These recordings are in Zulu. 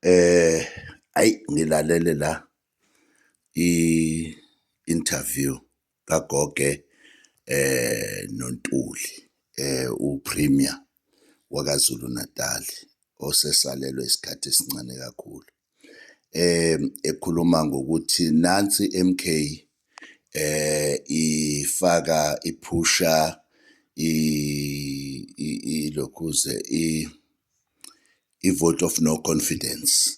Ayi, ngilalele la i-interview kaGoge noNtuli, u-Premier wakaZulu Natal osesalelwe isikhathi esincane kakhulu. Ekhuluma ngokuthi nansi i-MK ifaka iphusha ilokhuze i-vote of no confidence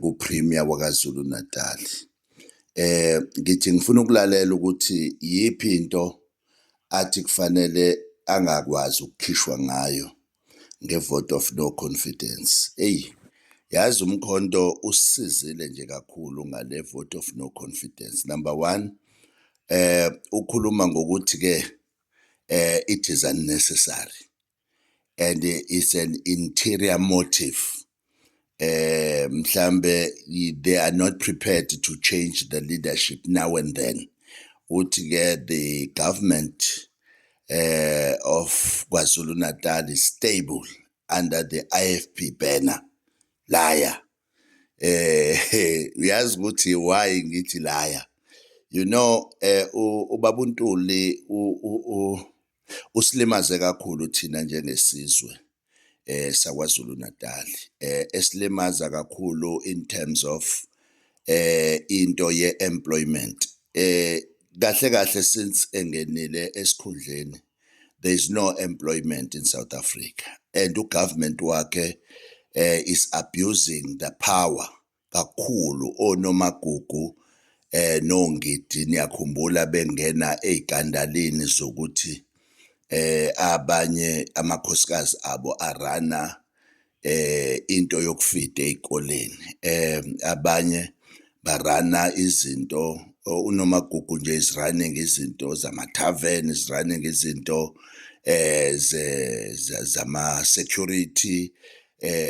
ku-Premier wakaZulu Natal. Ngithi ngifuna ukulalela ukuthi iyiphi into athi kufanele angakwazi ukukhishwa ngayo nge-vote of no confidence. Eyi, yazi uMkhonto usisizile nje kakhulu ngale vote of no confidence. Number one, ukhuluma ngokuthi-ke it is unnecessary and it's an interior motive. Mhlambe they are not prepared to change the leadership now and then. Uthi-ke the government of KwaZulu Natal is stable under the IFP banner. Liar. Uyazi ukuthi why ngithi liar? Ubaba uNtuli usilimaze kakhulu thina njengesizwe sakwaZulu Natal, esilimaza kakhulu in terms of into ye-employment. Kahle kahle, since engenile esikhundleni, there is no employment in South Africa and ugovernment wakhe is abusing the power kakhulu. Onomagugu noNgidi, niyakhumbula bengena ey'kandalini zokuthi abanye amakhosikazi abo arana into yokufida ey'koleni, abanye barana izinto. UNomagugu nje is running izinto zama-tavern, is running izinto ze zama-security,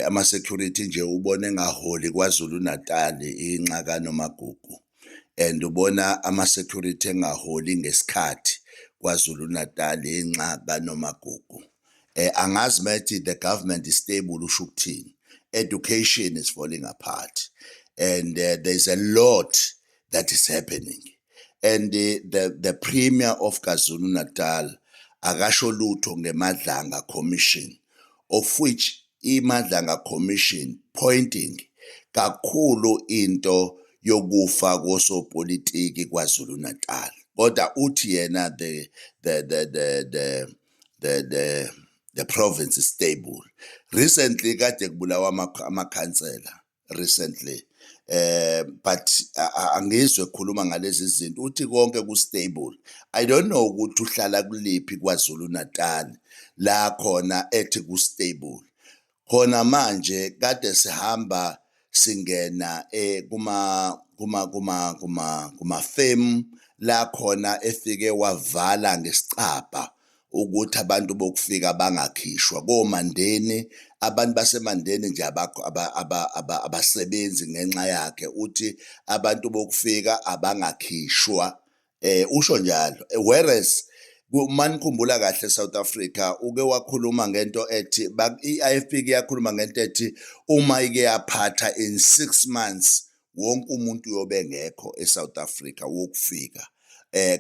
ama-security nje ubone engaholi KwaZulu Natal inxa kaNomagugu, and ubona ama-security engaholi ngesikhathi KwaZulu Natal inxa kaNomagugu. Angazi mayethi the government is stable usho ukuthini. Education is falling apart and there's a lot that is happening and the Premier of KwaZulu Natal akasho lutho ngeMadlanga Commission, of which iMadlanga Commission pointing kakhulu into yokufa kosopolitiki KwaZulu Natal, kodwa uthi yena the province is stable. Recently kade kubulawa amakhansela recently, but angizwe ekhuluma ngalezi zinto, uthi konke ku stable. I don't know ukuthi uhlala kuliphi KwaZulu Natal la khona ethi ku stable khona. Manje kade sihamba singena kuma firm la khona efike wavala ngesicabha ukuthi abantu bokufika bangakhishwa koMandeni. Abantu baseMandeni nje abasebenzi ngenxa yakhe. Uthi abantu bokufika abangakhishwa, usho njalo, whereas manikhumbula kahle, South Africa, uke wakhuluma ngento ethi i-IFP kuyakhuluma ngento ethi uma ike yaphatha in 6 months wonke umuntu uyobe engekho eSouth Africa wokufika,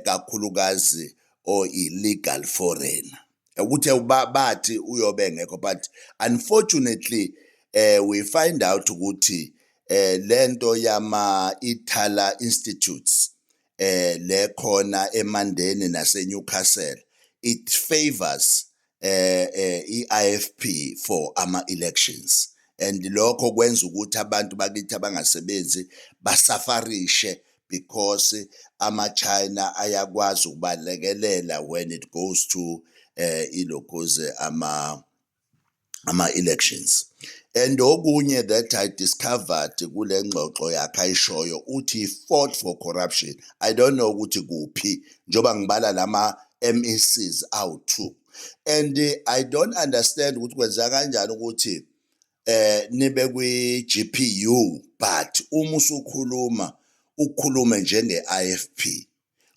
kakhulukazi o illegal foreigner, ukuthi bathi uyobe engekho. But unfortunately we find out ukuthi lento yama Ithala Institutes le khona eMandeni nase Newcastle, it favors i-IFP for ama elections, and lokho kwenza ukuthi abantu bakithi abangasebenzi basafarishe because ama-China ayakwazi ukubalekelela when it goes to ilokhuze ama elections. And okunye that I discovered kule ngxoxo yakhe ayishoyo, uthi he fought for corruption. I don't know ukuthi kuphi, njengoba ngibala lama MECs awu2, and I don't understand ukuthi kwenza kanjani ukuthi nibe kwi GPU, but uma usukhuluma ukhulume njenge IFP,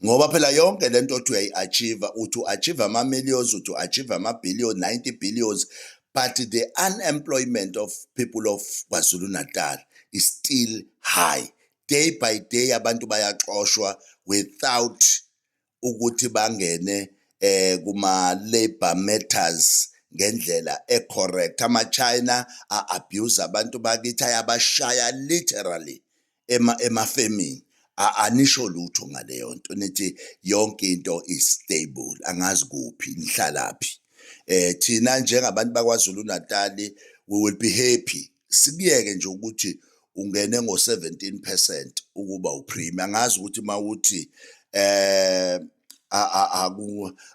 ngoba phela yonke lento othi uyayi-achieve, uthi u-achieve ama-millions, uthi u-achieve ama-billion, 90 billions. But the unemployment of people of KwaZulu Natal is still high. Day by day abantu bayaxoshwa without ukuthi bangene kuma labor matters ngendlela e-correct. Ama-China a-abuse abantu bakithi, ayabashaya literally emafemini. Anisho lutho ngaleyo nto, nithi yonke into is stable. Angazi kuphi, nihlalaphi? Thina njengabantu baKwaZulu Natal, we will be happy sikuyeke nje ukuthi ungene ngo-17% ukuba u-premier. Angazi ukuthi mawuthi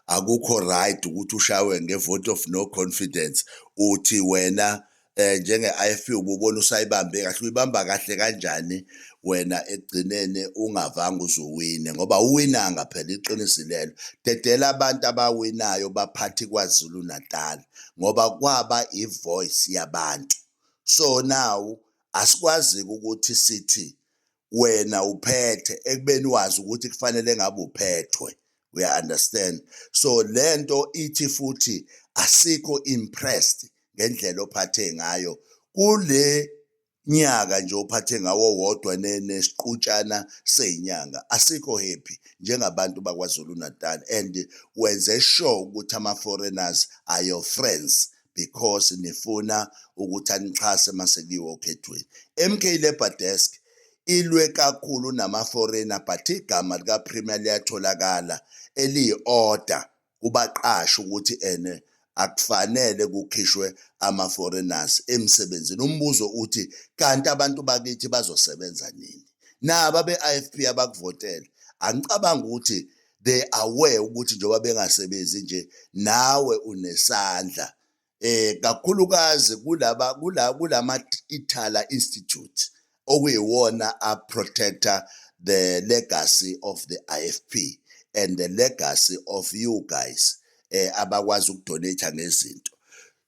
akukho right ukuthi ushawe nge-vote of no confidence, uthi wena njenge-IFP ububona usayibambe kahle. Uyibamba kahle kanjani wena ekugcineni ungavanga uzuwine? Ngoba uwinanga phela, iqiniso lelo. Dedela abantu abawinayo baphathe KwaZulu Natal, ngoba kwaba i-voice yabantu. So now asikwazi ukuthi sithi wena uphethe ekubeni wazi ukuthi kufanele ngabe uphethwe, uya understand? So lento ithi futhi asikho impressed ngendlela ophathe ngayo kule nyaka nje ophathe ngawo wodwa nesiqutshana seyinyanga. Asikho happy njengabantu baKwaZulu Natal, and wenze sure ukuthi ama-foreigners are your friends because nifuna ukuthi anixhase mase kuyiwa okhethweni. MK Labour Desk ilwe kakhulu nama-foreigner, but igama lika-premier liyatholakala eliyi-order kubaqashi ukuthi ene akufanele kukhishwe ama-foreigners emsebenzini. Umbuzo uthi, kanti abantu bakithi bazosebenza nini? Nabo abe-IFP abakuvotele, angicabangi ukuthi they aware ukuthi njengoba bengasebenzi nje, nawe unesandla, kakhulukazi kulaba kulama Ithala Institute okuyiwona a-protector the legacy of the IFP and the legacy of you guys abakwazi uku-donate ngezinto.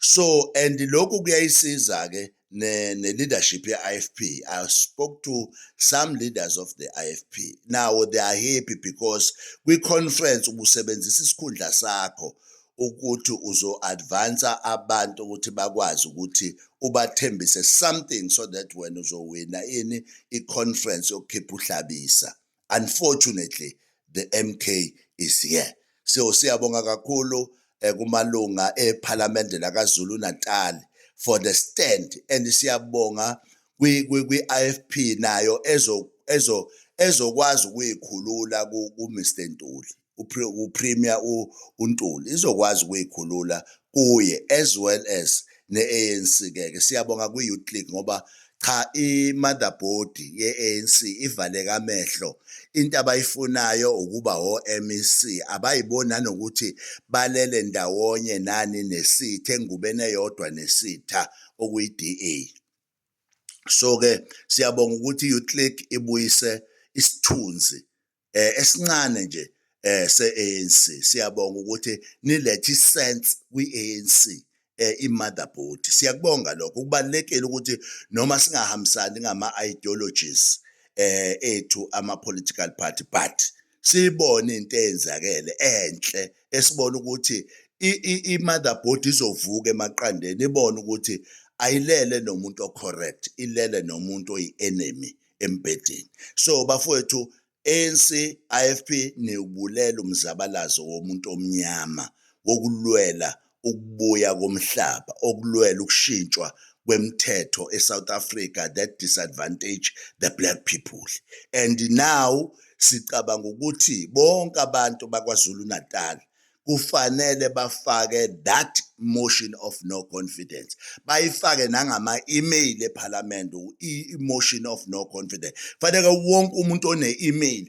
So and lokhu kuyayisiza ke ne leadership ye-IFP. I spoke to some leaders of the IFP. Now they are happy because kwi-conference ubusebenzisa isikhundla sakho ukuthi uzo-advance abantu ukuthi bakwazi ukuthi ubathembise something so that wena uzowina ini, i-conference yokukhipha uHlabisa. Unfortunately, the MK is here. So siyabonga kakhulu kumalunga ePhalamende laKwaZulu Natal for the stand, and siyabonga kwi-IFP nayo ezo ezokwazi ukuyikhulula ku Mr Ntuli, u-Premier uNtuli izokwazi ukuyikhulula kuye, as well as ne-ANC ke. Siyabonga kwi-Youth League, ngoba cha, i-motherboard ye-ANC ivaleka amehlo. Into abayifunayo ukuba o-MEC, abayiboni nanokuthi balele ndawonye nani nesitha, engubeni eyodwa nesitha okuyi-DA. So ke siyabonga ukuthi i-Youth League ibuyise isithunzi esincane nje se-ANC. Siyabonga ukuthi nilethe i-sense kwi-ANC, i-motherboard. Siyakubonga lokho. Kubalulekile ukuthi noma singahambisani ngama ideologies ethu ama-political party, but siyibone into eyenzakele enhle, esibona ukuthi i-motherboard izovuka emaqandeni, ibone ukuthi ayilele nomuntu o-correct, ilele nomuntu oyi-enemy embhedeni. So bafowethu, ANC, IFP, niwubulela umzabalazo womuntu omnyama wokulwela ukubuya komhlaba, okulwela ukushintshwa kwemithetho eSouth Africa that disadvantage the black people. And now sicabanga ukuthi bonke abantu baKwaZulu Natal kufanele bafake that motion of no confidence, bayifake nangama-email ePhalamende i-motion of no confidence. Faneke wonke umuntu one-email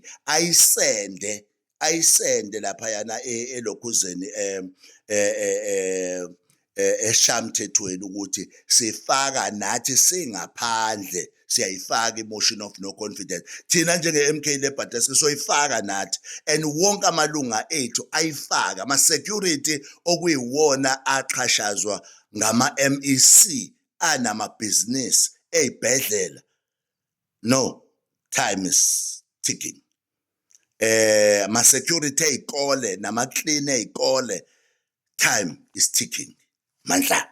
ayisende laphayana elokhuzeni, eshamthethweni, ukuthi sifaka nathi singaphandle, siyayifaka i-motion of no confidence. Thina njenge-MK Labour Desk soyifaka nathi, and wonke amalunga ethu ayifaka, ama-security okuyiwona axhashazwa ngama-MEC anamabhizinisi ey'bhedlela. No, time is ticking. Ama-security ey'kole nama-clean ey'kole, time is ticking. Mandla.